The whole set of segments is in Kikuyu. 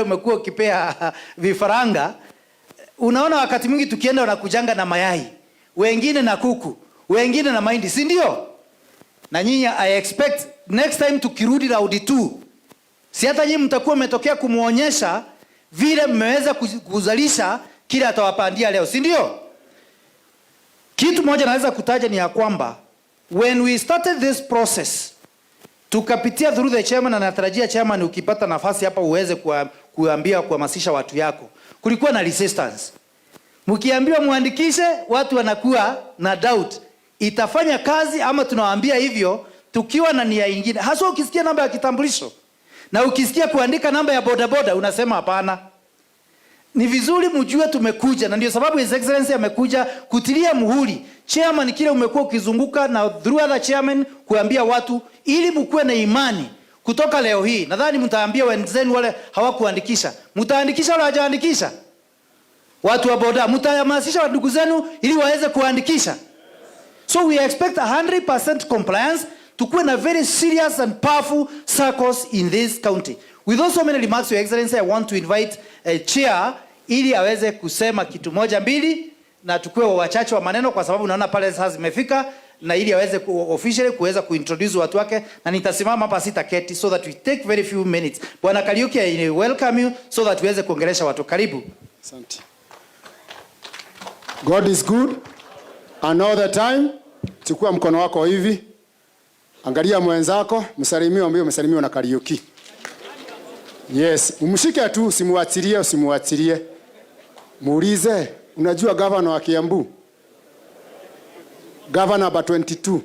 Umekuwa ukipea vifaranga, unaona wakati mwingi tukienda wanakujanga na mayai, wengine na kuku, wengine na mahindi, si ndio? Na nyinyi I expect next time tukirudi round 2, si hata nyinyi mtakuwa mmetokea kumuonyesha vile mmeweza kuzalisha kile atawapandia leo, si ndio? Kitu moja naweza kutaja ni ya kwamba when we started this process tukapitia through the chairman, na natarajia chairman, ukipata nafasi hapa uweze kuambia kuhamasisha watu yako. Kulikuwa na resistance. Mkiambiwa muandikishe, watu wanakuwa na doubt itafanya kazi ama tunawaambia hivyo tukiwa na nia ingine. Hasa ukisikia namba ya kitambulisho na ukisikia kuandika namba ya bodaboda unasema hapana. Ni vizuri mjue tumekuja, na ndio sababu His Excellency amekuja kutilia muhuri. Chairman, kile umekuwa ukizunguka na through other chairman kuambia watu ili mkuwe na imani kutoka leo hii. Nadhani mtaambia wenzenu wale hawakuandikisha. Mtaandikisha wale hawajaandikisha? Watu wa boda, mtahamasisha ndugu zenu ili waweze kuandikisha. So we expect 100% compliance, tukuwe na very serious and powerful SACCOs in this county. With those so many remarks, Your Excellency, I want to invite a chair ili aweze kusema kitu moja mbili, na tukue wachache wa maneno kwa sababu naona pale sasa zimefika, na ili aweze officially kuweza kuintroduce watu wake, na nitasimama hapa sitaketi, so that we take very few minutes. Bwana Kariuki, I welcome you so that tuweze kuongelesha watu. Karibu. Asante. God is good and all the time. Chukua mkono wako hivi, angalia mwenzako, msalimie, mwambie umesalimiwa na Kariuki. Yes, umshike tu, usimuachilie, usimuachilie. Muulize, unajua governor wa Kiambu? Governor number 22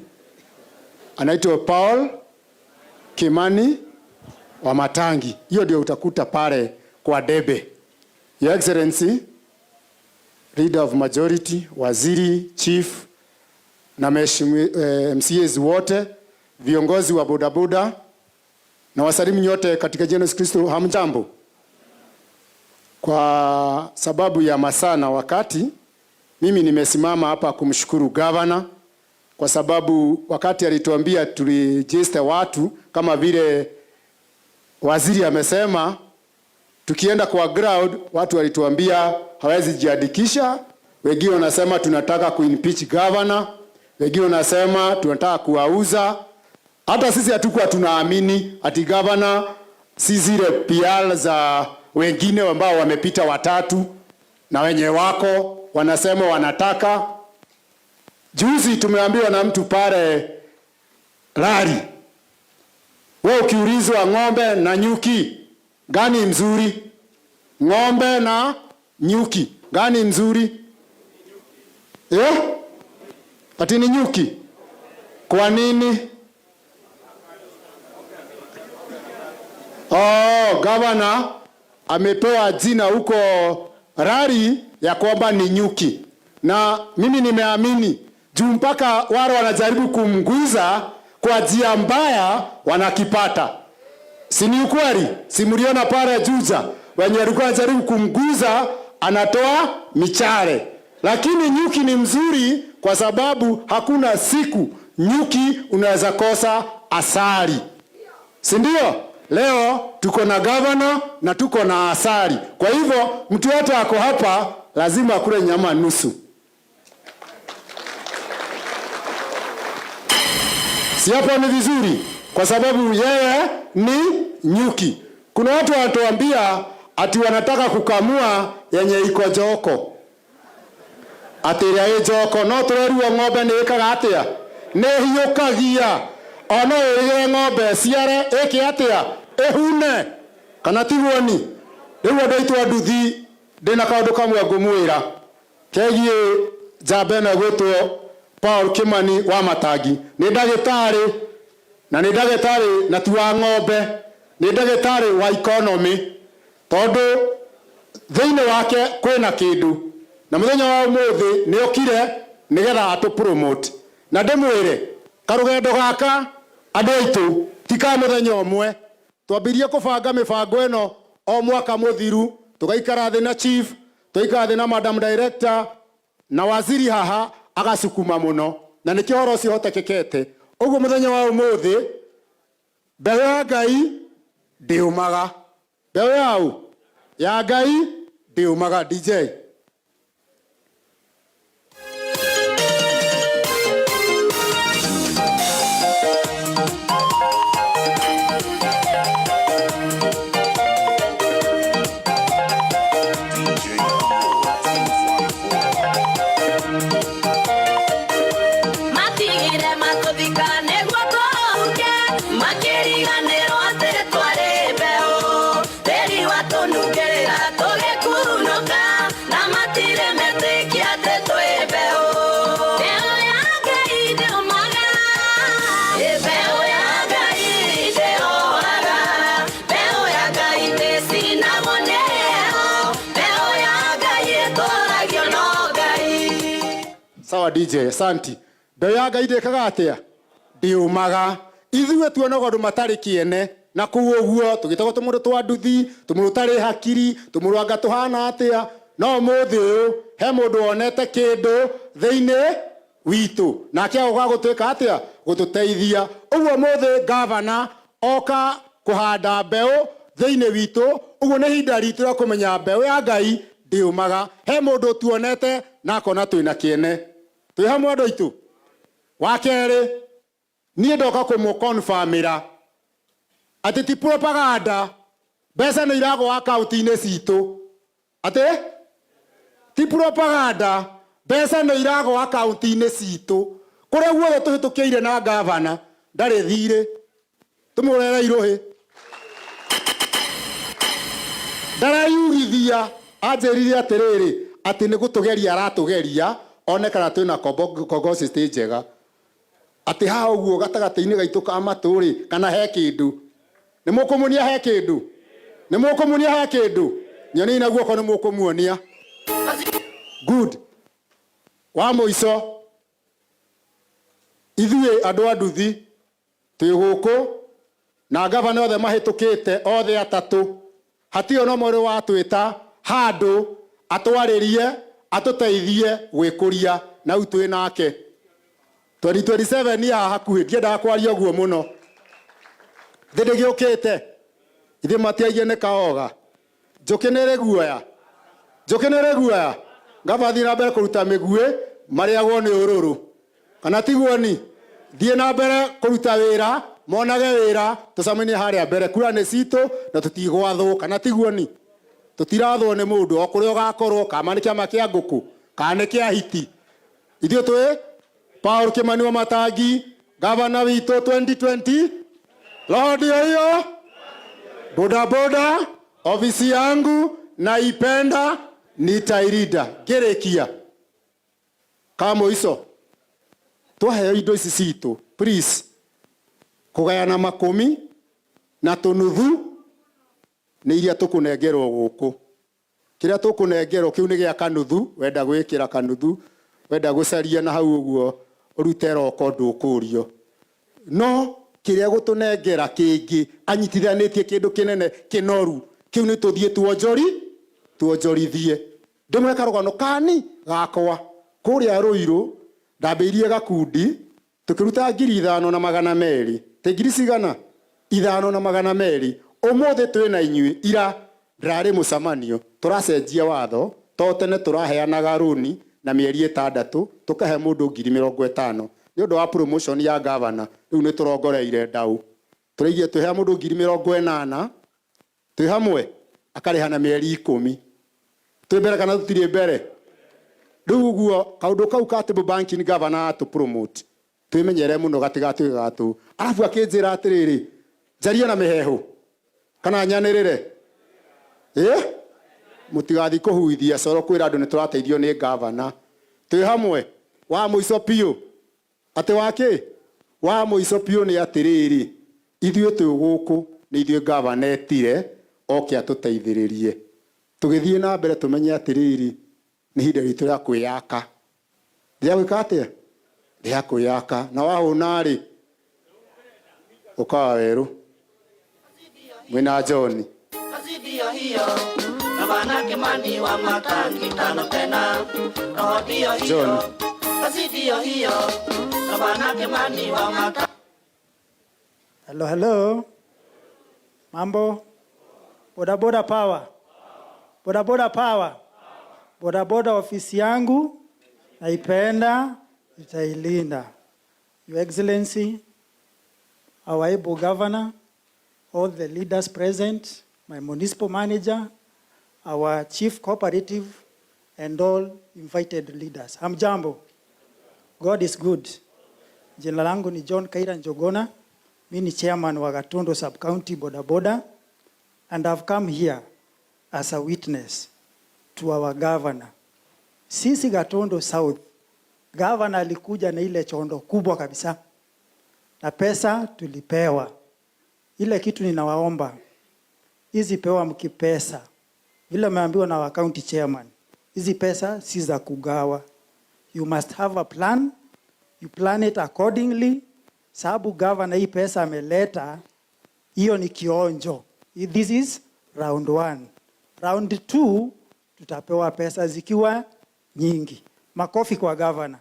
anaitwa Paul Kimani Wamatangi. Hiyo ndio utakuta pale kwa debe. Your Excellency, Leader of Majority, Waziri, Chief na MCAs wote, viongozi wa bodaboda na wasalimu nyote katika jina la Yesu Kristo, hamjambo. Kwa sababu ya masaa na wakati, mimi nimesimama hapa kumshukuru governor kwa sababu wakati alituambia turegister watu kama vile waziri amesema, tukienda kwa ground watu walituambia hawezi jiandikisha. Wengine wanasema tunataka kuimpeach governor, wengine wanasema tunataka kuwauza. Hata sisi hatukuwa tunaamini ati governor si zile PR za wengine ambao wamepita watatu na wenye wako wanasema wanataka. Juzi tumeambiwa na mtu pale Lari, wewe ukiulizwa ng'ombe na nyuki gani mzuri? Ng'ombe na nyuki gani mzuri? Ati ni nyuki. Kwa nini? Oh, governor amepewa jina huko Rari ya kwamba ni nyuki, na mimi nimeamini juu mpaka wale wanajaribu kumguza kwa njia mbaya wanakipata. Si ni ukweli? Si mliona pale Juja wenye walikuwa wanajaribu kumguza anatoa michale. Lakini nyuki ni mzuri kwa sababu hakuna siku nyuki unaweza kosa asali. Si ndio? Leo tuko na governor na tuko na asali. Kwa hivyo mtu yote ako hapa lazima akule nyama nusu. Si hapo ni vizuri? Kwa sababu yeye ni nyuki. Kuna watu wanatuambia ati wanataka kukamua yenye iko joko. Ati ĩrĩa ĩ joko no tũreruo ng'ombe nĩ ĩkaga atĩa? Nĩ ĩhiũkagia. Ona ĩrĩre ng'ombe ciare ĩke atĩa? Ĩhune. Kana tiguo ni? Rĩu andũ aitũ a nduthi ndĩna kaũndũ kamwe ngũmwĩra kegiĩ njamba ĩno ĩgwĩtwo Paul Kimani Wamatangi. Nĩ ndagĩtarĩ, na nĩ ndagĩtarĩ na ti wa ng'ombe, nĩ ndagĩtarĩ wa economy, tondũ thĩinĩ wake kwĩna kĩndũ. Na mũthenya wa ũmũthĩ nĩ okire nĩgetha atũ promote. Na ndĩmwĩre karũgendo gaka andũ aitũ ti ka mũthenya ũmwe. Twambirie kũbanga mĩbango ĩno o mwaka mũthiru, tũgaikara thĩ na chief, tũgaikara thĩ na madam director na waziri haha agacukuma mũno, na nĩkĩo ũhoro ũcio ũhotekekete. Ũguo mũthenya wa ũmũthĩ mbeũ ya Ngai ndĩũmaga. Mbeũ ya ũ? Ya Ngai ndĩũmaga. DJ. DJ Amor 254. Matigire matũthika nĩguo tũhuke, makĩriganĩrwo atĩ twarĩ mbeũ. Tĩri watũnungĩrĩra tũgĩkunũka, na matirĩ metĩkia atĩ twĩ mbeũ. Mbeũ ya Ngai ndĩũmaga, mbeũ ya Ngai ndĩhohaga, mbeũ ya Ngai ndĩcinagwo nĩ heho, mbeũ ya Ngai ĩtũragio no Ngai. Sawa DJ, asanti. Mbeũ ya Ngai ndĩkaga atĩa? Ndĩũmaga. Ithuĩ tuonagwo andũ matarĩ kĩene na kũu ũguo tũgĩtagwo tũmũndũ twa nduthi, tũmũndũ ũtarĩ hakiri, tũmũndũ anga tũhana atĩa. No ũmũthĩ ũyũ he mũndũ wonete kĩndũ thĩinĩ witũ nake agoka gũtuĩka atĩa? Gũtũteithia. Ũguo ũmũthĩ gavana oka kũhanda mbeũ thĩinĩ witũ. Ũguo nĩ ihinda ritũ rĩa kũmenya mbeũ ya Ngai ndĩũmaga. He mũndũ tuonete na akona twĩna kĩene. Twĩ hamwe andũ aitũ. Wa kerĩ, niĩ ndoka kũmũconfirmĩra atĩ ti propaganda, mbeca nĩ iragwa akaunti-inĩ citũ. Atĩ ti propaganda, mbeca nĩ iragwa akaunti-inĩ citũ. Kũrĩa guothe tũhĩtũkĩire na gavana ndarĩ thirĩ, tũmũrere irũhĩ, ndareyugithia. Anjĩrire atĩrĩrĩ, atĩ nĩ gũtũgeria aratũgeria one kana twĩna kogocity njega, atĩ haha ũguo gatagatĩ-inĩ gaitũ ka matũ rĩ, kana he kĩndũ. Nĩ mũkũmuonia he kĩndũ, nĩ mũkũmuonia he kĩndũ. Nyoni na guoko nĩ mũkũmuonia. Good. Wa mũico, ithuĩ andũ a nduthi twĩ gũkũ na gavana othe mahĩtũkĩte othe atatũ, hatirĩ ona ũmwe ũrĩ watwĩta handũ atwarĩrie atũteithie gwĩkũria, na rĩu twĩ nake 2027 haha hakuhĩ. Ndiendaga kwaria ũguo mũno, thĩ ndĩgĩũkĩte ithuĩ matiaigie nĩ kaoga. Njũkĩ nĩ ĩrĩ guoya, njũkĩ nĩ ĩrĩ guoya. Ngaba thiĩ na mbere kũruta mĩguĩ marĩagwo nĩ ũrũrũ, kana tiguo? Ni thiĩ na mbere kũruta wĩra, monage wĩra, tũcemanie harĩa mbere. Kura nĩ citũ na tũtigwathwo, kana tiguo? Ni tũtirathwo nĩ mũndũ o kũrĩa ũgakorwo, kama nĩ kĩama kĩa ngũkũ kana nĩ kĩa hiti. Ithuĩ twĩ Paul Kimani wa Matangi, gavana witũ 2020. Roho ndio hiyo. Boda boda, ofisi yangu naipenda, nitailinda. Ngĩrĩkia ka mũico, twaheo indo ici citũ, please, kũgayana makũmi na tũnuthu nĩ iria tũkũnengerwo gũkũ. Kĩrĩa tũkũnengerwo kĩu nĩ gĩa kanuthu. Wenda gwĩkĩra kanuthu, wenda gũcaria na hau ũguo ũrute roko, ndũkũrio. No kĩrĩa gũtũnengera kĩngĩ anyitithanĩtie kĩndũ kĩnene kĩnoru, kĩu nĩ tũthiĩ tuonjori tuonjorithie. Ndĩmwe karũgano kani gakwa kũrĩa Rũirũ, ndambĩirie gakundi tũkĩruta 5,200. Tĩ ngiri cigana? 5,200. Ũmũthĩ twĩna inyuĩ. Ira ndĩrarĩ mũcemanio, tũracenjia watho. To tene tũraheanaga rũni na mĩeri 6, tũkahe mũndũ 50,000. Nĩ ũndũ wa promotion ya gavana, rĩu nĩ tũrongoreire ndau, tũraigie twĩhea mũndũ 80,000. Twĩ hamwe, akarĩha na mĩeri 10. Twĩ mbere kana tũtirĩ mbere? Rĩu ũguo kaũndũ kau ka table banking, gavana atũ promote, twĩmenyere mũno gatigatuĩke gatũ. Arabu akĩnjĩra atĩrĩrĩ, njarie na mĩheehũ kana nyanĩrĩre, ĩ mũtigathiĩ kũhuithia coro kwĩra andũ nĩ tũrateithio nĩ gavana. Twĩ hamwe. Wa mũico biũ, atĩ wakĩ wa mũico biũ nĩ atĩrĩrĩ, ithuĩ twĩ gũkũ nĩ ithuĩ gavana etire oke atũteithĩrĩrie tũgĩthiĩ na mbere. Tũmenye atĩrĩrĩ, nĩ ihinda ritũ rĩa kwĩyaka, rĩa gwĩka atĩa? Rĩa kwĩyaka. Na wahũna rĩ, ũkawa werũ mwĩna John. Ndio hiyo, Gavana Kimani wa Matangi, tano tena. Roho ndio hiyo. John. Basi ndio hiyo, Gavana Kimani wa Matangi. Hello, hello. Mambo? Boda boda power. Bodaboda power. Bodaboda ofisi yangu naipenda, nitailinda. Your Excellency, our able governor, all the leaders present, my municipal manager, our chief cooperative, and all invited leaders. Hamjambo. God is good. Jina langu ni John Kaira Njogona. Mimi ni chairman wa Gatundu Sub County Boda Boda, and I've come here as a witness to our governor. Sisi Gatundu South, governor alikuja na ile chondo kubwa kabisa na pesa tulipewa. Ile kitu ninawaomba, hizi pewa mkipesa, vile umeambiwa na wa county chairman, hizi pesa si za kugawa. You must have a plan, you plan it accordingly, sababu governor hii pesa ameleta, hiyo ni kionjo. This is round one. Round two tutapewa pesa zikiwa nyingi. Makofi kwa governor.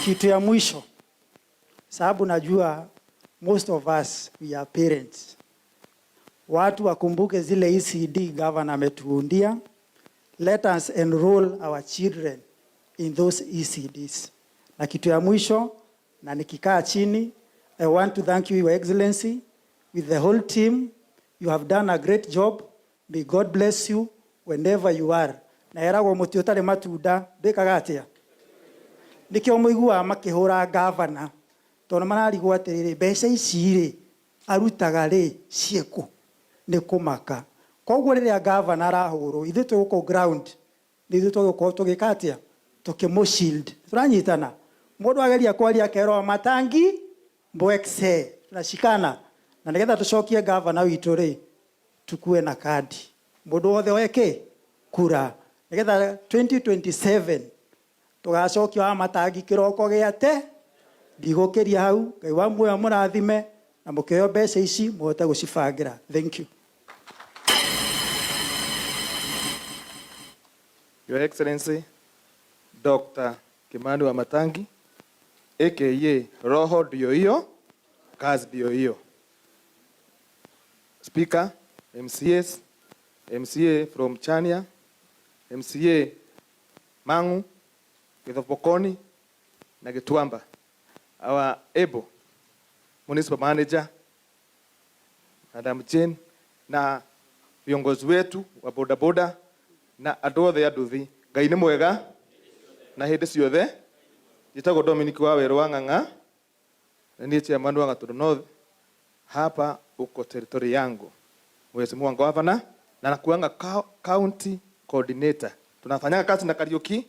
Kitu ya mwisho, sababu najua most of us we are parents. Watu wakumbuke zile ECD governor ametuundia. Let us enroll our children in those ECDs. Na kitu ya mwisho, na nikikaa chini, I want to thank you, Your Excellency, with the whole team. You have done a great job. May God bless you whenever you are. Na eragwo muti utari matunda ndwikaga atia? Nikio muiguaga makihura gavana tondu mararigwo atiriri, mbeca ici ri arutaga ri ciĩkũ? Nĩ kũmaka. Koguo rĩrĩa gavana arahũrwo, ithuĩ twĩ ground nĩ ithuĩ tũgũkorwo tũgĩka atĩa? Tũkĩmũ shield. Tũranyitana. Mũndũ ageria kwaria akerwo matangi mbwekse, tunashikana. Na nĩgetha tũcokie gavana witũ rĩ, tukue na kadi mũndũ wothe weke kura nĩgetha 2027 tũgacokia wa matangi kĩroko gĩate. Ndigũkĩria hau. Ngai wa muoyo mũrathime na mũkĩheo mbeca ici mũhote gũcibangĩra. Thank you. Your Excellency, Dr. Kimani Wamatangi, aka Roho ndio hiyo, kazi ndio hiyo. Speaker, MCAs, MCA from Chania, MCA Mangu, Githobokoni na Gituamba. Our able Municipal Manager, Madam Jane, na viongozi wetu wa bodaboda na andũ othe a nduthi. Ngai nĩ mwega na hĩndĩ ciothe. Njĩtagwo Dominic wa Werũ wa Ng'ang'a na niĩ chairman wa Gatundu North. Hapa uko territory yangu, Mheshimiwa Governor, na nakuanga county coordinator. Tunafanya kazi na Kariuki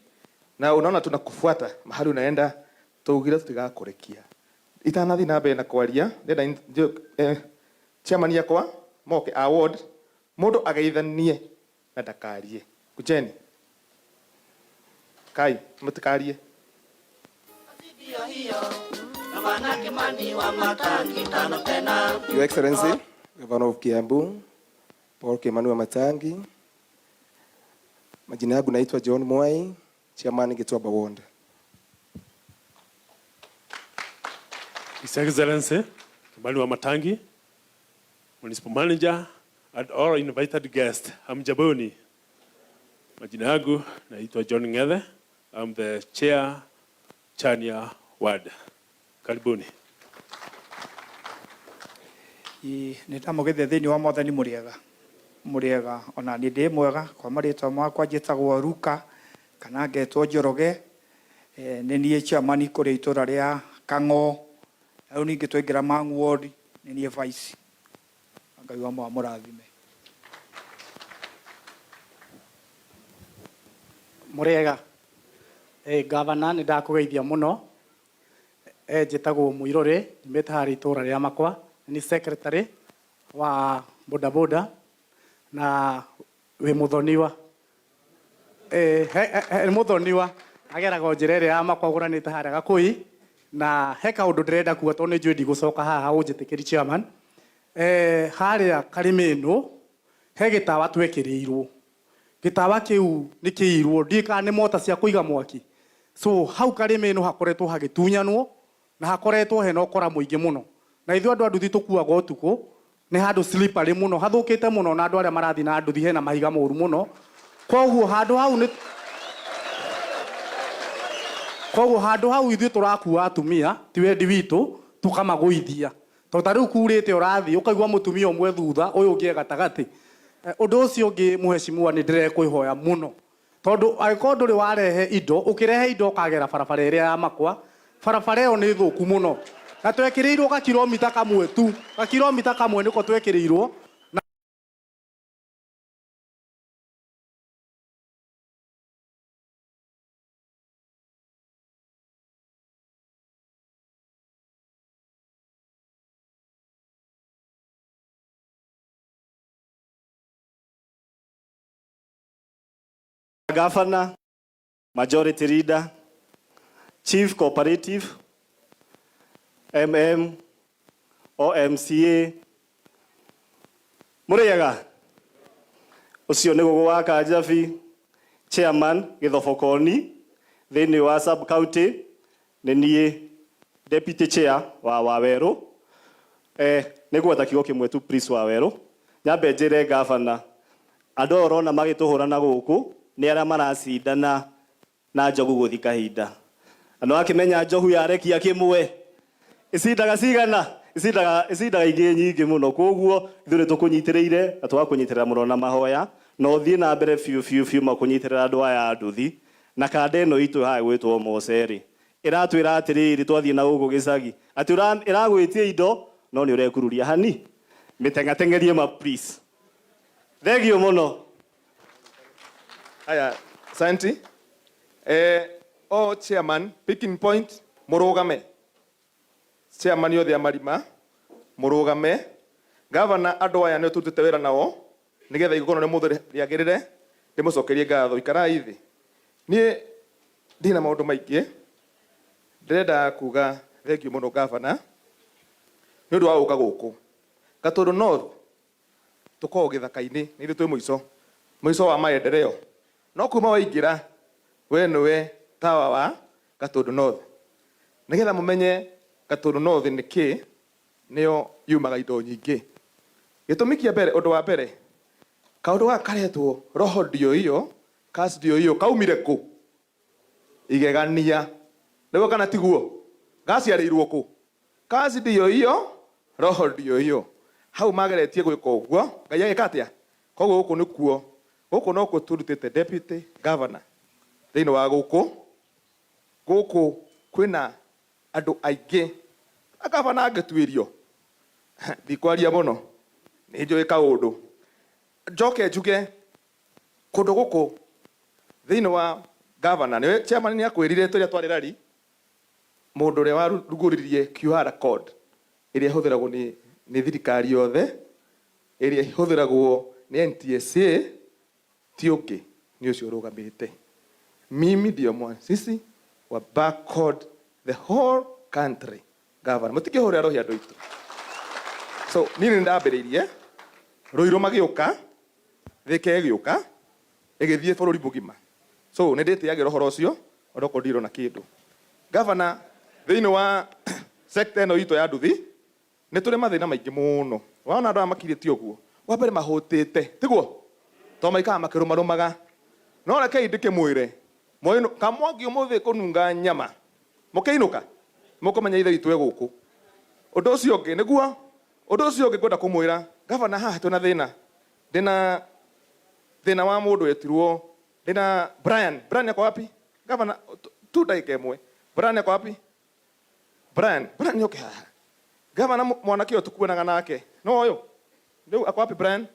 na unaona tunakufuata mahali unaenda, tuugire tutigakurekia. Itanathi na mbere na kwaria, ndenda chairman yakwa moke award mundu ageithanie na ndakarie. Kujeni kai mutikarie. Your Excellency, Governor of Kiambu, Paul Kimani Wamatangi. Majina yangu naitwa John Mwai, Chairman Gituamba Ward. His Excellency Kimani Wamatangi, Municipal Manager, and all invited guests, hamjaboni. Majina yangu naitwa John Ngethe. I'm the chair Chania Ward. Karibuni. Nĩ ndamũgeithia thĩinĩ wa mwathani. Mũrĩega mũrĩega ona niĩ ndĩ mwega. Kwa marĩtwa makwa njĩtagwo Ruka kana ngetwo Njoroge. Nĩ niĩ chairman kũrĩa itũra rĩa Kang'o. Rĩu ningĩ twaingĩra Mang'u ward nĩ niĩ vice. Ngai wa mũrathime. Mũrĩega. Gavana, nĩ ndakũgeithia mũno. Njĩtagwo Mũirũrĩ, nyumĩte harĩa itũra rĩa Makwa, nĩ secretary wa bodaboda na wĩ mũthoniwa. He mũthoniwa ageragwo njĩra ĩrĩa ya Makwa ũgũranĩte harĩa Gakũi, na he kaũndũ ndĩrenda kuga tondũ nĩ njũĩ ndigũcoka haha ũnjĩtĩkĩri chairman. Harĩa Karĩmĩnũ he gĩtawa twekĩrĩirwo. Gĩtawa kĩu nĩ kĩirwo, ndiũĩ kana nĩ mota cia kũiga mwaki. So hau Karĩmĩnũ hakoretwo hagĩtunyanwo na hakoretwo hena ũkora mũingĩ mũno, na ithuĩ andũ a nduthi tũkuaga ũtukũ. Nĩ handũ slippery mũno, hathũkĩte mũno na andũ arĩa marathiĩ na nduthi hena mahiga moru mũno. Koguo handũ hau nĩ koguo handũ hau ithuĩ tũrakua atumia ti wendi witũ tũkamagũithia. Tondũ ta rĩu kurĩte ũrathiĩ ũkaigua mũtumia ũmwe thutha ũyũ ũngĩ e gatagatĩ. Ũndũ ũcio ũngĩ mũheshimiwa nĩ ndĩrekwĩhoya mũno Tondũ angĩkorwo ndũrĩ warehe indo, ũkĩrehe indo ũkagera barabara ĩrĩa ya Makwa, barabara ĩyo nĩ thũku mũno. Na twekĩrĩirwo gakiromita kamwe tu, gakiromita kamwe nĩko twekĩrĩirwo, na. Governor, Majority Leader, Chief Cooperative, MM, OMCA, mũrĩega ũcio nĩ gũgũ wa Kanjabi, Chairman Gĩthobokoni thĩinĩ wa sub county, nĩ niĩ Deputy Chair wa Wawerũ. Eh, nĩ ngwenda kiugo kĩmwe tu please Wawerũ. Nyambe njĩre Governor, andũ aya ũrona magĩtũhũra na gũkũ nĩ arĩa maracindana na njogu gũthi kahinda. Na nĩwakĩmenya njogu yarekia kĩmwe ĩcindaga cigana? Ĩcindaga ĩcindaga ingĩ nyingĩ mũno. Kwoguo ithuĩ nĩ tũkũnyitĩrĩire na tũgakũnyitĩrĩra mũno na mahoya na ũthiĩ na mbere biũ biũ biũ ma kũnyitĩrĩra andũ aya a nduthi. Na kanda ĩno itũ haha ĩgwĩtwo Mose-rĩ, ĩratwĩra atĩrĩrĩ twathiĩ na gũkũ gĩcagi, atĩ ĩragwĩtia indo no nĩ ũrekururia hani. Mĩteng'ateng'erie ma please. Thengiũ mũno. Haya, Santi. Eh, o chairman, picking point, mũrũgame. Chairman othe a marima, mũrũgame. Governor, andũ aya nĩo tũrutĩte wĩra nao, nĩgetha igongona rĩa ũmũthĩ rĩagĩrĩre, ndĩmũcokerie ngatho. Ikarai thĩ. Niĩ ndirĩ na maũndũ maingĩ, ndĩrenda kuga thengiũ mũno Governor, nĩ ũndũ wa gũka gũkũ. Gatũndũ North tũkoragwo gĩthaka-inĩ, nĩ ithuĩ twĩ mũico, mũico wa maendeleo. No kuma waingĩra, we nĩwe tawa wa Gatũndũ North. Nĩgetha mũmenye Gatũndũ North nĩ kĩ, nĩyo yumaga indo nyingĩ. Gĩtũmi kĩa mbere, ũndũ wa mbere, kaũndũ gaka karetwo roho ndio hiyo, kazi ndio hiyo, kaumire kũ? Igegania. Nĩguo kana tiguo? Gaciarĩirwo kũ? Kazi ndiyo hiyo, roho ndiyo hiyo. Hau mageretie gwĩka ũguo, Ngai agĩka atĩa? Koguo gũkũ nĩkuo, gũkũ nokuo tũrutĩte deputy governor thĩinĩ wa gũkũ. Gũkũ kwĩna andũ aingĩ. Na governor angĩtuĩrio, ndikwaria mũno, nĩnjũĩ kaũndũ. Njoke njuge kũndũ gũkũ thĩinĩ wa governor, nĩũĩ chairman nĩakwĩrire tũrĩa twarĩ rally, Mũndũ ũrĩa warugũririe QR code ĩrĩa ĩhũthĩragwo nĩ nĩ thirikari yothe, ĩrĩa ĩhũthĩragwo nĩ NTSA ti ũngĩ nĩ ũcio ũrũgamĩte. Mimi ndio mwanzisi wa barcode the whole country governor. Mũtingĩhũrĩra rũhĩ andũ aitũ. So niĩ nĩ ndambĩrĩirie, Ruiru magĩũka, Thika ĩgĩũka, ĩgĩthiĩ bũrũri mũgima. So nĩ ndĩtĩagĩra ũhoro ũcio onokorwo ndirona kĩndũ. Governor, thĩinĩ wa sector ĩno itũ ya nduthi nĩ tũrĩ mathĩna maingĩ mũno. Wona andũ aya makirĩte ũguo, wa mbere mahũtĩte, tiguo? Tondũ maikaraga makĩrũmarũmaga. No rekei ndĩkĩmwĩre, kamwangi ũmũthĩ kũnunga nyama, mũkĩinũka mũkũmenya ithe witũ e gũkũ. Ũndũ ũcio ũngĩ nĩguo, ũndũ ũcio ũngĩ ngwenda kũmwĩra, Governor, haha twĩna thĩna. Ndĩna thĩna wa mũndũ wetirwo Ndĩna Brian. Brian ako wapi? Gavana, tu ndagĩka ĩmwe. Brian ako wapi? Brian, Brian oke haha. Gavana mwanake ũyũ tũkuanaga nake. No ũyũ. Rĩu ako wapi Brian?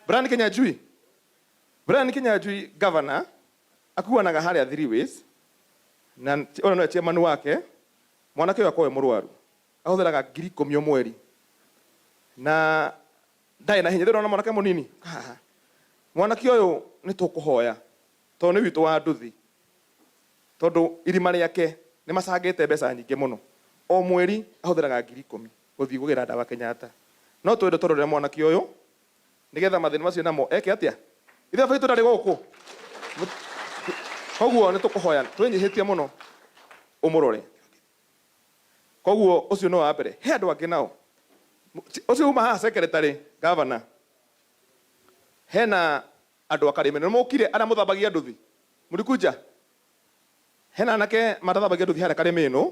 Brian Kinyanjui. Brian Kinyanjui gavana akuanaga harĩa Three Ways na ũyũ nĩwe chairman wake. Mwanake ũyũ akoragwo e mũrwaru. Ahũthĩraga 10,000 o mweri. Na Ndarĩ na hinya. Ndĩrona mwanake mũnini haha. Mwanake ũyũ nĩ tũkũhoya tondũ nĩ witũ wa nduthi. Tondũ irima rĩake nĩ macangĩte mbeca nyingĩ mũno. O mweri ahũthĩraga 10,000 gũthiĩ kũgĩra ndawa Kenyatta. No twende tũrore mwanake ũyũ nĩgetha mathĩna macio namo eke atĩa? Ithe baba witũ ndarĩ gũkũ? Koguo nĩ tũkũhoya twĩnyihĩtie mũno ũmũrore. Koguo ũcio nĩ wa mbere. He andũ angĩ nao. Ũcio uma haha secretary governor, hena andũ a Karĩmĩno nĩ mokire arĩa mũthambagia nduthi mũrikuja, hena anake matathambagia nduthi harĩa Karĩmĩno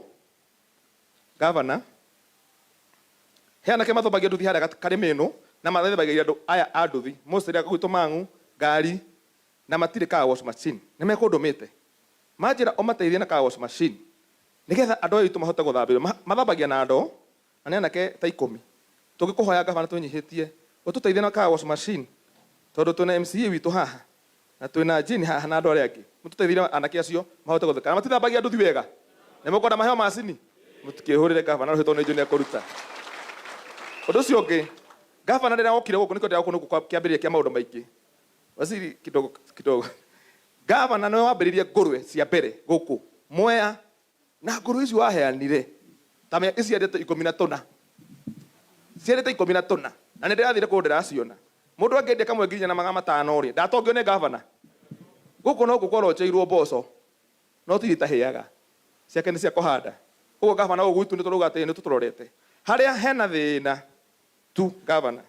governor, he anake mathambagia nduthi harĩa Karĩmĩno na mathambagia andũ aya a nduthi mostly a gwitũ Mang'u ngari na matirĩ car wash machine, nĩ mekũndũmĩte manjĩra ũmateithie na car wash machine nĩgetha andũ aya aitũ mahote gũthambĩrio. Mathambagia na ndoo na nĩ anake ta 10. Tũngĩkũhoya gavana twĩnyihĩtie ũtũteithie na car wash machine tondũ twĩna MCA witũ haha na twĩna Jane haha na andũ arĩa angĩ, mũtũteithie anake acio mahote gũtheka na matithambagia nduthi wega, nĩ mũkwenda maheo macini, mũtikĩhũrĩre gavana rũhĩ tondũ nĩ njũĩ nĩ ekũruta. Ũndũ ũcio ũngĩ, gavana rĩrĩa okire gũkũ nĩkĩo ndĩra gũkũ nĩkuo kĩambĩrĩria kĩa maũndũ maingĩ. Waziri kidogo kidogo, gavana nĩwe wambĩrĩirie ngũrwe cia mbere gũkũ Mwea, na ngũrwe icio waheanire ta iciarĩte 14, ciarĩte 14, na nĩ ndĩrathire kũndũ ndĩraciona. Mũndũ angĩendia kamwe 4,500 rĩ, ndatongio nĩ gavana. Gũkũ no gũkoronjeirwo mboco, no ti itahĩaga, ciake nĩ cia kũhanda. Ũguo gavana gũkũ gwitũ nĩ tũrauga atĩ nĩ tũtũrorete harĩa hena thĩna tu gavana,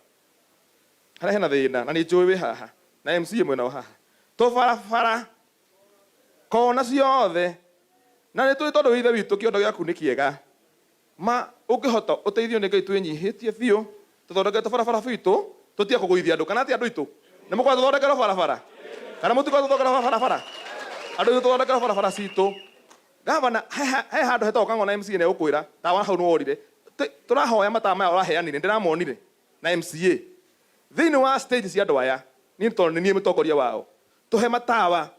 harĩa hena thĩna, na nĩ njũĩ wĩ haha na MCA mwena wa haha, tũbarabara kona ciothe, na nĩ tũĩ tondũ ithe witũ kĩondo gĩaku nĩ kĩega ma ũngĩhota ũteithio nĩ Ngai twĩnyihĩtie biũ tũthondeke tũbarabara twitũ, tũtige kũgũithia andũ. Kana atĩ andũ aitũ nĩ mũkwenda tũthondekerwo barabara kana mũtikwenda tũthondekerwo barabara? Andũ aitũ tũthondekerwo barabara citũ. Gavana, he handũ hetagwo Kang'o na MCA nĩ egũkwĩra tawa hau nĩ worire. Tũrahoya matawa maya ũraheanire, ndĩramonire na MCA thĩinĩ wa stage cia andũ aya, niĩ tondũ nĩ niĩ mũtongoria wao, tũhe matawa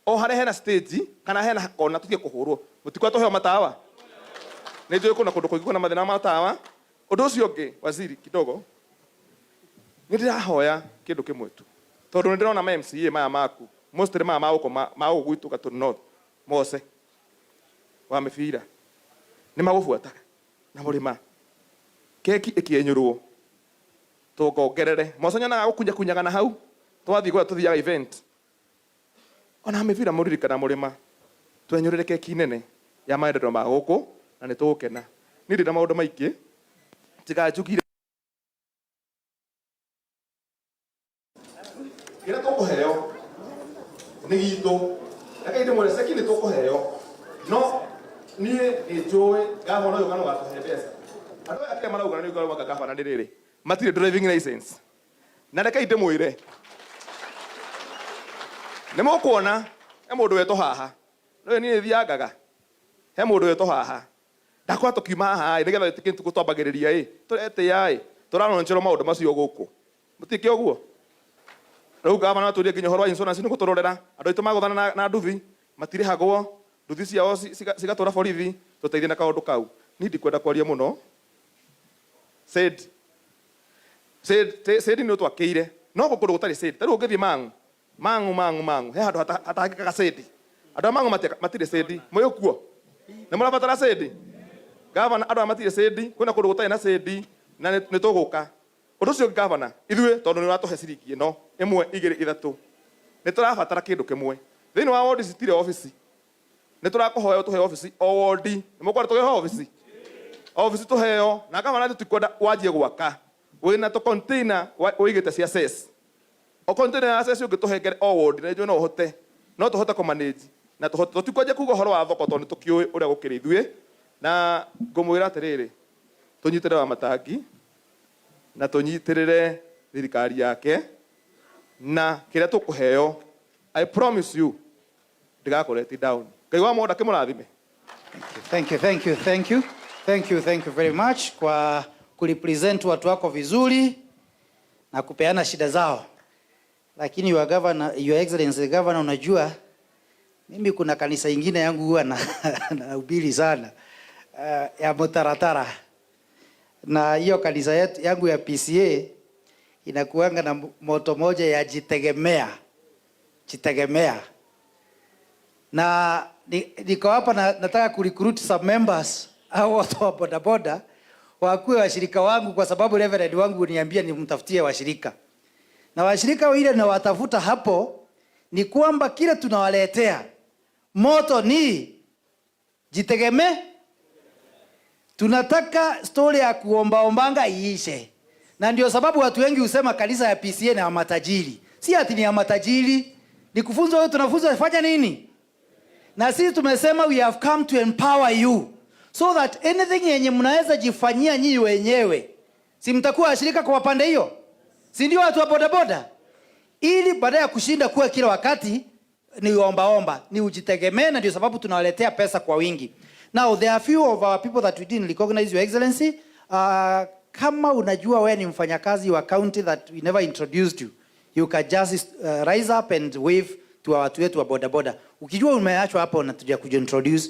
o harĩa hena stage kana hena kona tũtige kũhũrwo. Mũtikwenda tũheo matawa? Nĩ njũĩ kũna kũndũ kũingĩ kwĩna mathĩna ma matawa. Ũndũ ũcio ũngĩ, waziri kidogo, nĩ ndĩrahoya kĩndũ kĩmwe tu, tondũ nĩ ndĩrona ma MCA maya maku mostly maya ma gũkũ ma gũkũ gwitũ Gatũ North, Mose wa mĩbira nĩ magũbuataga na mũrĩma keki ĩkĩenyũrwo tũngongerere. Mose nyonaga gũkunyakunyaga na hau twathiĩ kũrĩa tũthiaga event, ona mĩbira mũririkana mũrĩma twenyũrĩre keki nene ya maendeleo ma gũkũ na nĩ tũgũkena. Niĩ ndĩ na maũndũ maingĩ tiganjugire kĩrĩa tũkũheo nĩ gitũ, reke ndĩmwĩre ceki nĩ tũkũheo, no niĩ nĩ njũĩ gavana ũyũ kana ũgatũhe mbeca. Andũ aya kĩrĩa marauga nĩ ũrauga gavana nĩ rĩrĩ matirĩ driving license, na reke ndĩmwĩre nĩ mũkuona he mũndũ wetwo haha, nĩwe niĩ thiangaga, he mũndũ wetwo haha ndakora tũkiuma haha ĩ, nĩgetha wĩtĩkie nĩ tũkwambagĩrĩria ĩ tũretĩa ĩ tũraroncherwo maũndũ macio gũkũ mũtiĩke ũguo. Rĩu gavana atũrie nginya ũhoro wa insurance nĩ gũtũrorera andũ aitũ magũthana na nduthi matirĩhagwo, nduthi ciao cigatũra borithi, tũteithie na kaũndũ kau. Niĩ ndikwenda kwaria mũno. Said said said nĩ ũtwakĩire no kũndũ gũtarĩ said, ta rĩu ũngĩthiĩ Mang'u Mang'u Mang'u Mang'u he handũ hatangĩkaga said, andũ a Mang'u matirĩ said, mwĩ kuo nĩ mũrabatara said gavana, andũ aya matirĩ said, kwĩna kũndũ gũtarĩ na said na nĩ tũgũka. Ũndũ ũcio gavana, ithuĩ tondũ nĩ ũratũhe ciringi ĩno 1 2 3, nĩ tũrabatara kĩndũ kĩmwe thĩinĩ wa wodi citirĩ obici, nĩ tũrakũhoya ũtũhe obici o wodi, nĩ mũkwenda tũheo obici? Obici tũheo na gavana tũtikwenda wanjie gwaka wĩna tũ container ũigĩte cia cess, o container ya cess ũngĩtũhengere o wodi na njũĩ no ũhote, no tũhote kũ manage na tũhote, tũtikwanjia kuga ũhoro wa thoko tondũ nĩ tũkĩũĩ ũrĩa gũkĩrĩ ithuĩ, na ngũmwĩra atĩrĩrĩ, tũnyitĩrĩre Wamatangi na tũnyitĩrĩre thirikari yake na kĩrĩa tũkũheo, I promise you ndigakũreti down. Ngai wa mwenda kĩmũrathime. Thank you, thank you, thank you. Thank you, thank you very much kwa kurepresent watu wako vizuri na kupeana shida zao. Lakini your governor, your excellency governor, unajua mimi kuna kanisa ingine yangu huwa na nahubiri sana ya Mutaratara, na hiyo kanisa yetu yangu ya PCA inakuanga na moto moja ya jitegemea, jitegemea. Na niko hapa na, nataka kurecruit some members au watu wa bodaboda wakuwe washirika wangu, kwa sababu reverend wangu uniambia nimtafutie washirika, na washirika ile na watafuta hapo ni kwamba kile tunawaletea moto ni jitegemee. Tunataka story ya kuombaombanga iishe, na ndio sababu watu wengi husema kanisa ya PCEA ni ya matajiri. Si ati ni ya matajiri, ni kufunzwa. Wewe tunafunzwa fanya nini? Na sisi tumesema we have come to empower you so that anything yenye mnaweza jifanyia nyinyi wenyewe, si mtakuwa washirika kwa pande hiyo, si ndio watu wa bodaboda? Ili baada ya kushinda kuwa kila wakati ni ombaomba, ni ujitegemee, na ndio sababu tunawaletea pesa kwa wingi. Now there are few of our people that we didn't recognize, Your Excellency. Kama unajua wewe ni mfanyakazi wa county that we never introduced you, you can just rise up and wave to watu wetu wa bodaboda. Ukijua umeachwa hapo na tuja kujiintroduce,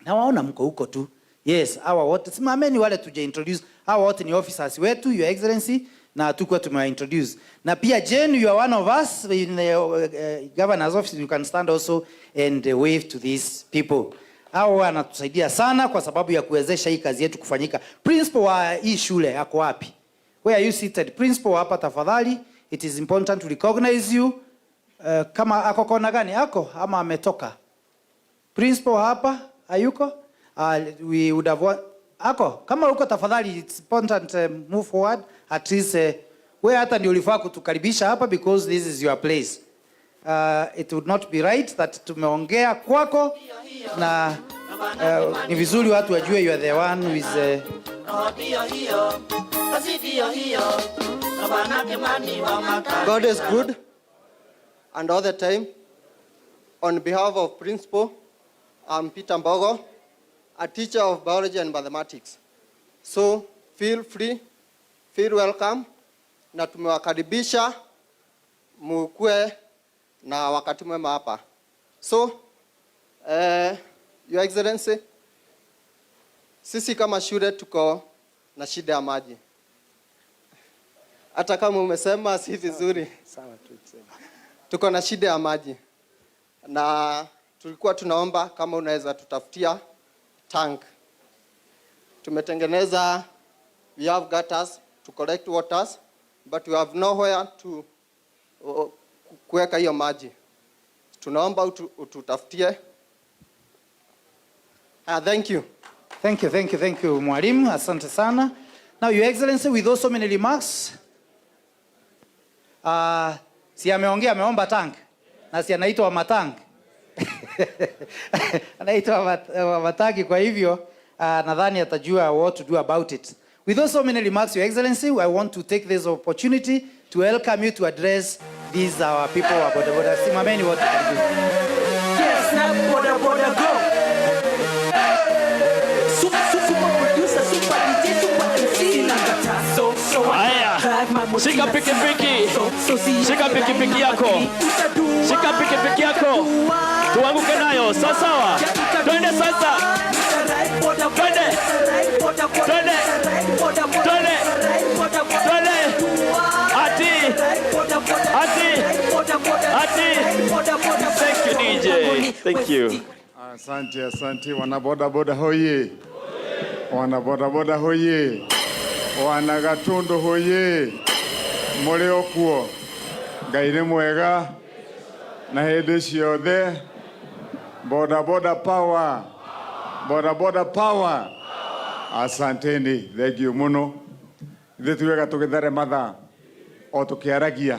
na waona mko huko tu. Yes, hawa wote simameni, wale tuja introduce. Hawa wote ni officers wetu, Your Excellency, na hatukuwa tumewa introduce. Na pia Jane, you are one of us in the governor's office, you can stand also and wave to these people. Hao wanatusaidia sana kwa sababu ya kuwezesha hii kazi yetu kufanyika. Principal wa hii shule ako wapi? Where are you seated? Principal hapa tafadhali. It is important to recognize you. Kama ako kona gani? Ako ama ametoka? Principal hapa hayuko? We would have ako kama uko tafadhali, it's important, move forward at least. We hata ndio ulifaa kutukaribisha hapa because this is your place. It would not be right that tumeongea kwako na ni vizuri watu wajue you are the one who is Roho ndio hiyo, kazi ndio hiyo, Gavana Kimani Wamatangi. God is good and all the time. On behalf of principal, I'm Peter Mbogo, a teacher of biology and mathematics. So feel free, feel welcome, na tumewakaribisha mukue na wakati mwema hapa. So, Your Excellency, sisi kama shule tuko na shida ya maji. Hata kama umesema si vizuri. Sawa tu. Tuko na shida ya maji na tulikuwa tunaomba kama unaweza tutafutia tank. Tumetengeneza, we have gutters to collect waters, but we have nowhere to kuweka hiyo maji. Tunaomba ututafutie. Thank you. Thank you, thank you, thank you, mwalimu. Asante sana. Now, Your Excellency, with those so many remarks, si ameongea, ameomba tank na si anaitwa Wamatangi, anaitwa Wamatangi, kwa hivyo nadhani atajua what to do about it. With those so many remarks, Your Excellency, I want to take this opportunity to welcome you to address these our people wa boda boda. Simameni wote, karibu. Yes, now boda boda go. Super, super producer, super DJ, super MC. Haya, shika pikipiki, shika pikipiki yako, shika pikipiki yako, tuanguke nayo sawa sawa. Twende sasa, twende, twende, twende, twende, ati, ati, ati. Thank you, DJ, thank you. Asante, asante wana boda boda hoye, wana boda boda hoye, wana Gatundu hoye, muri okuo. Ngai nĩ mwega na hĩndĩ ciothe. Boda boda power, boda boda power. Asanteni, thank you mũno. Ithuĩ tuwega tũgĩthare mathaa o tũkĩaragia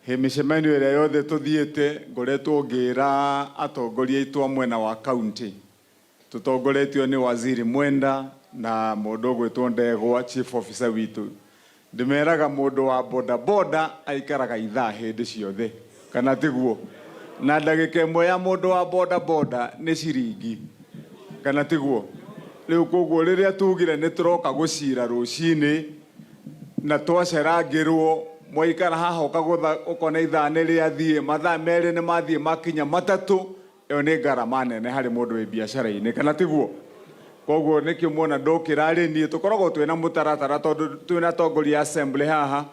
hĩ mĩcemanio ĩrĩa yothe tũthiĩte, ngoretwo ngĩra atongoria aitũ a mwena wa county, tũtongoretio nĩ Waziri Mwenda na mũndũ ũgwĩtwo Ndegwa, chief officer witũ. Ndĩmeraga mũndũ wa boda boda aikaraga ithaa hĩndĩ ciothe, kana tiguo? Na ndagĩka ĩmwe ya mũndũ wa boda boda nĩ ciringi, kana tiguo? Rĩu koguo rĩrĩa tugire nĩ tũroka gũcira rũcinĩ na twacerangĩrwo, mwaikara haha ũkagũtha ũkona ithaa nĩ rĩathiĩ, mathaa 2 nĩ mathiĩ makinya 3, ĩyo nĩ ngarama nene harĩ mũndũ wĩ biacara-inĩ, kana tiguo? Koguo nĩkĩo muona ndũkĩra rĩ, niĩ tũkoragwo twĩna mũtaratara tondũ twĩna atongoria a assembly haha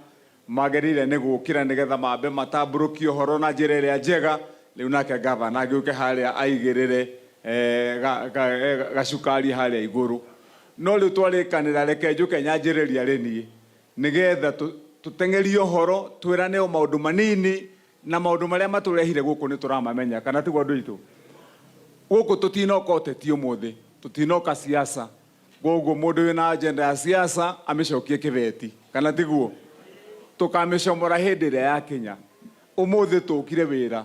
magĩrĩire nĩ gũkĩra nĩgetha mambe matambũrũkie ũhoro na njĩra ĩrĩa njega. Rĩu nake gavana agĩũke harĩa aigĩrĩre gacukari harĩa igũrũ. No rĩu twarĩkanĩra, reke njũke nyanjĩrĩria rĩ niĩ nĩgetha tũteng'erie ũhoro, twĩrane o maũndũ manini na maũndũ marĩa matũrehire gũkũ nĩ tũramamenya, kana tiguo andũ aitũ? Gũkũ tũtinoka ũteti ũmũthĩ, tũtinoka siasa. Koguo mundu wina agenda ya siasa amicokie kibeti kana tiguo tukamicomora hindi ĩrĩa yakinya. Umuthi tukire wira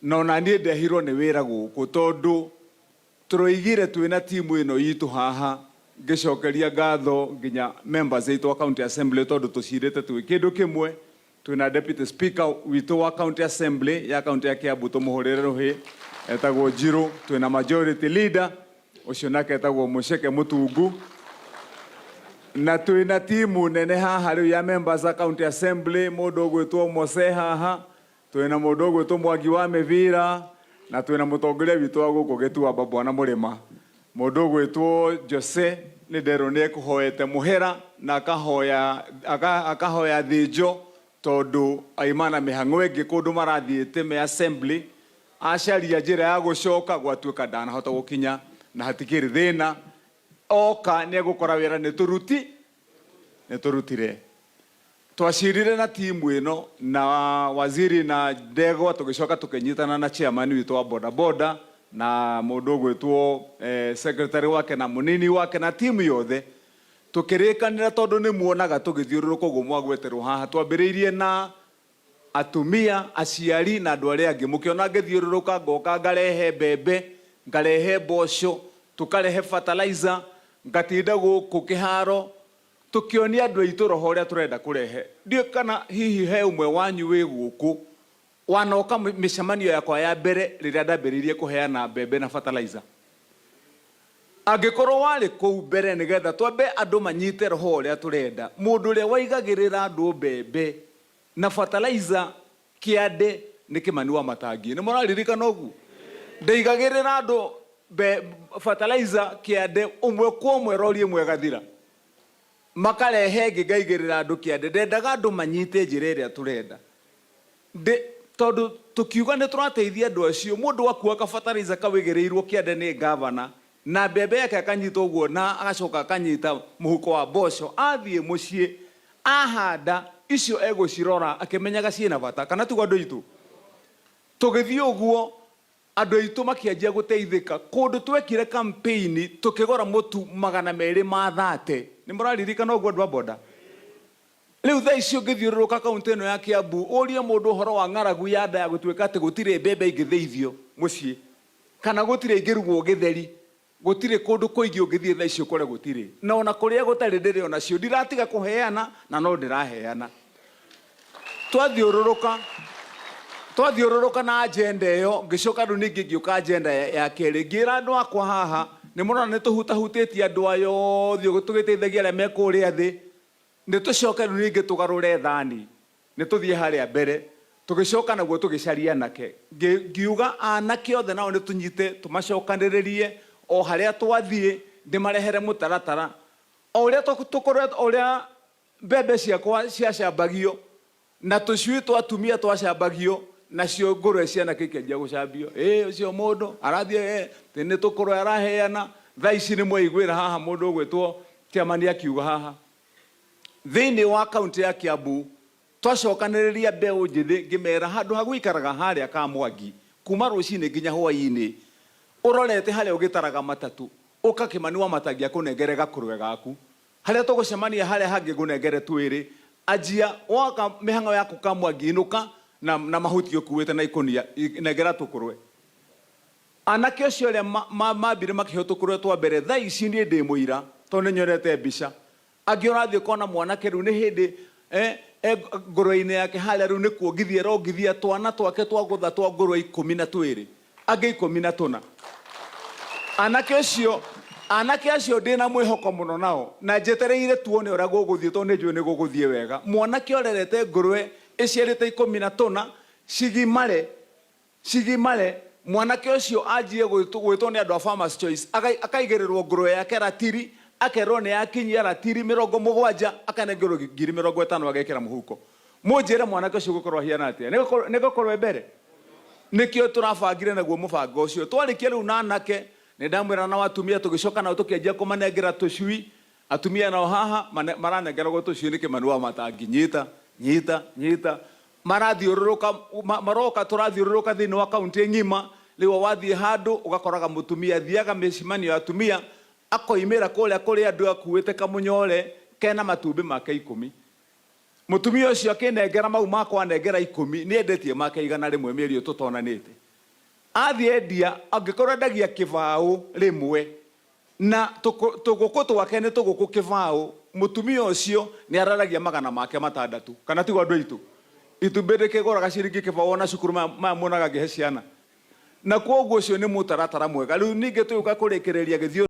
na ona niĩ ndehirwo nĩ wĩra gũkũ tondũ tũroigire twĩna timu ĩno itũ haha ngĩcokeria ngatho nginya members aitũ a county assembly tondũ tũcirĩte twĩ kĩndũ kĩmwe. Twĩna deputy speaker witũ wa county assembly ya county ya Kiambu tũmũhũrĩre rũhĩ etagwo Njirũ. Twĩna majority leader ũcio nake etagwo Mũceke Mũtungu, na twĩna timu nene haha rĩu ya members a county assembly, mũndũ ũgwĩtwo Mose haha, twĩna mũndũ ũgwĩtwo Mwangi wa Mĩbira, na twĩna mũtongoria witũ wa gũkũ Gĩtuamba Bwana Mũrĩma, mũndũ ũgwĩtwo Jose nĩ nderwo nĩ ekũhoete mũhera na akahoya akahoya thĩnjo tondũ aima na mĩhang'o ĩngĩ kũndũ marathiĩte me assembly, acaria njĩra ya gũcoka gwatuĩka ndanahota gũkinya na hatikĩrĩ thĩna, oka nĩ egũkora wĩra nĩ tũruti nĩ tũrutire. Twacirire na timu ĩno na waziri na ndegwa tũgĩcoka tũkĩnyitana na chairman witũ wa boda boda na mũndũ ũgwĩtwo secretary wake na mũnini wake na timu yothe tũkĩrĩkanĩra tondũ nĩ muonaga tũgĩthiũrũrũka ũguo mwagweterwo haha. Twambĩrĩirie na atumia aciari na andũ arĩa angĩ, mũkĩona ngĩthiũrũrũka ngoka ngarehe mbembe ngarehe mboco tũkarehe fertilizer ngatinda gũkũ kĩharo tũkĩonia andũ aitũ roho ũrĩa tũrenda kũrehe. Ndiũĩ kana hihi he ũmwe wanyu wĩ gũkũ wanoka mĩcemanio yakwa ya mbere rĩrĩa ndambĩrĩirie kũheana mbembe na fertilizer. Angĩkorwo warĩ kũu mbere nĩgetha twambe andũ manyite roho ũrĩa tũrenda, mũndũ ũrĩa waigagĩrĩra andũ mbembe na fertilizer kĩande nĩ Kĩmani wa Matangi. Nĩ mũraririkana ũguo? Ndaigagĩrĩra andũ fertilizer kĩande ũmwe kwa ũmwe rori ĩmwe ĩgathira, makarehe ĩngĩ ngaigĩrĩra andũ kĩande. Ndendaga andũ manyite njĩra ĩrĩa tũrenda tondũ tũkiuga nĩ tũrateithia andũ acio. Mũndũ akua ka fertilizer kawĩgĩrĩirwo kĩande nĩ gavana na mbembe yake akanyita ũguo na agacoka akanyita mũhuko wa mboco, athiĩ mũciĩ ahanda icio egũcirora akĩmenyaga ciĩna bata, kana tiguo andũ aitũ? Tũgĩthiĩ ũguo andũ aitũ makĩanjia gũteithĩka. Kũndũ twekire campaign tũkĩgũra mũtu 230. Nĩ mũraririkana ũguo andũ a boda? Rĩu thaa ici ũngĩthiũrũrũka kaunti ĩno ya Kiambu ũrie mũndũ ũhoro wa ng'aragu ya nda ya gũtuĩka atĩ gũtirĩ mbembe ingĩthĩithio mũciĩ kana gũtirĩ ingĩrugwo gĩtheri, gũtirĩ kũndũ kũingĩ ũngĩthiĩ thaa ici ũkore gũtirĩ, na ona kũrĩa gũtarĩ ndĩrĩ onacio ndiratiga kũheana na no ndĩraheana. Twathiũrũrũka na agenda ĩyo, ngĩcoka rĩu ningĩ ngĩũka agenda ya kerĩ, ngĩra andũ akwa haha nĩ mũrona nĩ tũhutahutĩtie andũ aya othe ũguo tũgĩteithagia arĩa me kũrĩa thĩ, nĩ tũcoke rĩu ningĩ tũgarũre thani, nĩ tũthiĩ harĩa mbere. Tũgĩcoka naguo tũgĩcaria anake, ngiuga anake othe nao nĩ tũnyite tũmacokanĩrĩrie o harĩa twathiĩ, ndĩmarehere mũtaratara o ũrĩa tũkorwo o ũrĩa mbembe ciakwa ciacambagio na tũcui twa atumia twacambagio nacio ngũrwe cia anake ikĩanjia gũcambio. Ĩ ũcio mũndũ arathiĩ nĩ tũkũrwe araheana. Thaa ici nĩ mwaiguĩra haha mũndũ ũgwĩtwo chairman akiuga haha thĩinĩ wa kaunti ya Kiambu twacokanĩrĩria mbeũ njĩthĩ ngĩmera handũ ha gũikaraga harĩa Kamwangi kuma rũcinĩ nginya hwaĩ-inĩ ũrorete harĩa ũgĩtaraga matatũ ũka Kĩmani wa Matangi akũnengere gakũrwe gaku, harĩa tũgũcemania harĩa hangĩ ngũnengere twĩrĩ, anjia woka mĩhang'o yaku Kamwangi inũka na mahuti ũkuĩte na ikũnia nengera tũkũrwe. Anake acio arĩa mambire makĩheo tũkũrwe twa mbere thaa ici niĩ ndĩ mũira tondũ nĩ nyonete mbica. Angĩ ũrathiĩ ũkona mwanake rĩu nĩ hĩndĩ ngũrwe-inĩ yake harĩa rĩu nĩ kuongithia arongithia twana twake twa gũtha twa ngũrwe 12, angĩ 14. Anake acio ndĩna mwĩhoko mũno nao na njetereire tuone ũrĩa gũgũthiĩ tondũ nĩ njũĩ nĩ gũgũthiĩ wega. Mwanake ũrerete ngũrwe ĩciarĩte 14 cigimare, mwanake ũcio anjie gwĩtwo nĩ andũ a Farmers Choice, akaigĩrĩrwo ngũrwe yake ratiri, akerwo nĩ yakinyia ratiri 70, akanengerwo ngiri 50 agekĩra mũhuko. Mũnjĩre mwanake ũcio gũkorwo ahiana atĩa? Nĩ gũkorwo mbere nĩkĩo tũrabangire naguo mũbango ũcio. Twarĩkia rĩu na anake nĩ ndamwĩra na atumia tũgĩcoka nao tũkĩanjia kũmanengera tũcui. Atumia nao haha maranengeragwo tũcui nĩ Kĩmani wa Matangi, nyita nyita nyita, marathiũrũrũka maroka tũrathiũrũrũka thĩinĩ wa kaunti ng'ima. Rĩu wathiĩ handũ ũgakoraga mũtumia athiaga mĩcemanio ya atumia Akoimĩra kũrĩa kũrĩ andũ akuĩte kamũnyore kena matumbĩ make 10. Mũtumia ũcio akĩnengera mau makwa anengera 10, nĩ endetie make 100 mĩeri ĩyo tũtonanĩte. Athiĩ endia, angĩkorwo endagia kĩbaũ rĩmwe, na tũgũkũ twake nĩ tũgũkũ kĩbaũ, mũtumia ũcio nĩ araragia 600. Kana tiguo andũ aitũ? Itumbĩ rĩkĩgũraga ciringi kĩbaũ ona cukuru maya muonaga ngĩhe ciana. Na kwoguo ũcio nĩ mũtaratara mwega. Rĩu ningĩ tũgĩũka kũrĩkĩrĩria gĩthiũ.